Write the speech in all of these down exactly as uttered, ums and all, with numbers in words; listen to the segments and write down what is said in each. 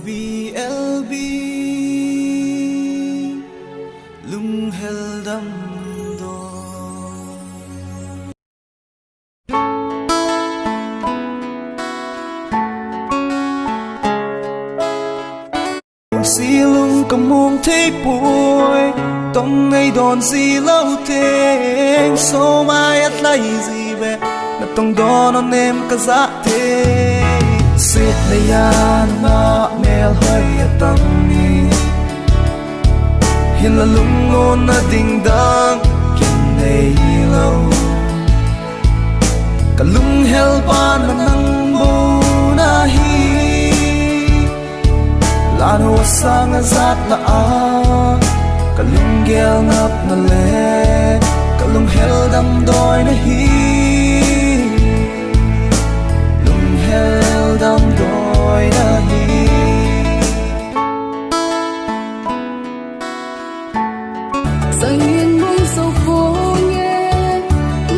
B L B, lunghel damdawi. Si lung ka mong thei poi, tong nei don si lo teng, so mai at lai zi ve, na tong don on nem ka za te. Sit na yan ma mel hoi a tam ni, hin la lung mon na ding dang kin nei lo. Ka lunghel pa na nang bo na hi. Lan ho sang a zat na a, ka lunggel ngap na le, ka lunghel damdawi na hi. Lunghel damdawi na hi. Sangin mong so po nge,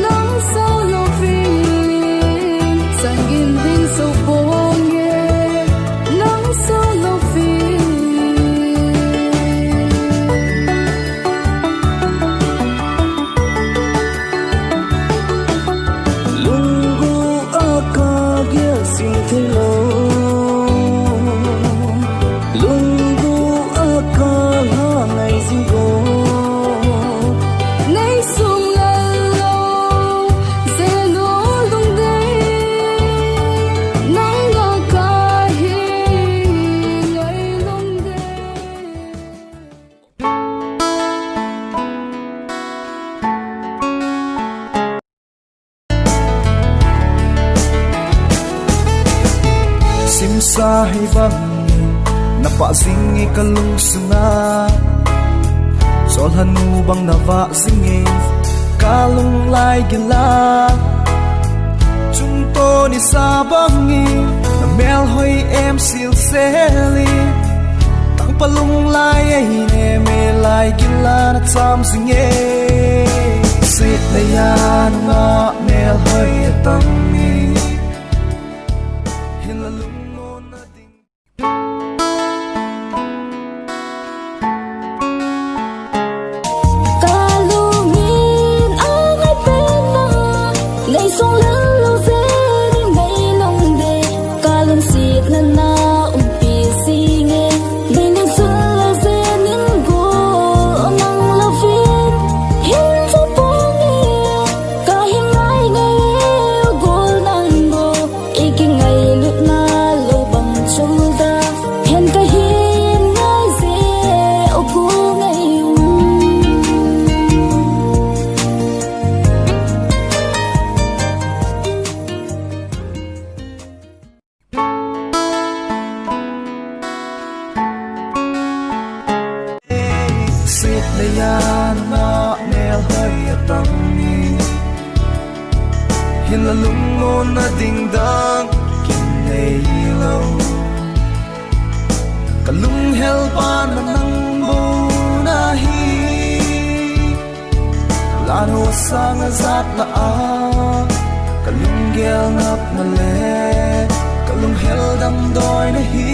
nang so lo feeling. Sangin ding so po nge, nang so lo feeling. Lunggu a ka gel sing thei lo. Lunggu a ka ha ngai zing go. Nei sung lal lo, zeno lungdei. Nang a ka hi ngai lungdei. Simsa hi bang na pa zing i ka lung sunga. Sol hanu bang na va zing i ka lung lai gila. Chung to ni sa bang i na mel hoi em sil seli. Tang pa lung lai ei ne me lai gila na cham zing e. Sit na yan ma mel hoi a tam ni. Hin la lung mon na ding. Ka lungin a ngai pen na, nei sung lal lo ze ding nei lungdei. Ka lungsit na na umpi zinge, nei ning sun lal ze ning gu nang lo fin. Hin chu pong e, ka hin ngai ngai u gul nang gu. I kingailut na lo bang chul da, hen ka hin ngai ze o ku ngai u. Sit na yan ma mel hoi a tam ni. Hin la lung mon na ding dang kin nei lo. Ka lunghel pa na nang bo na hi. Lan ho sang a zat na a, ka lunggel ngap na le, ka lunghel damdawi na hi.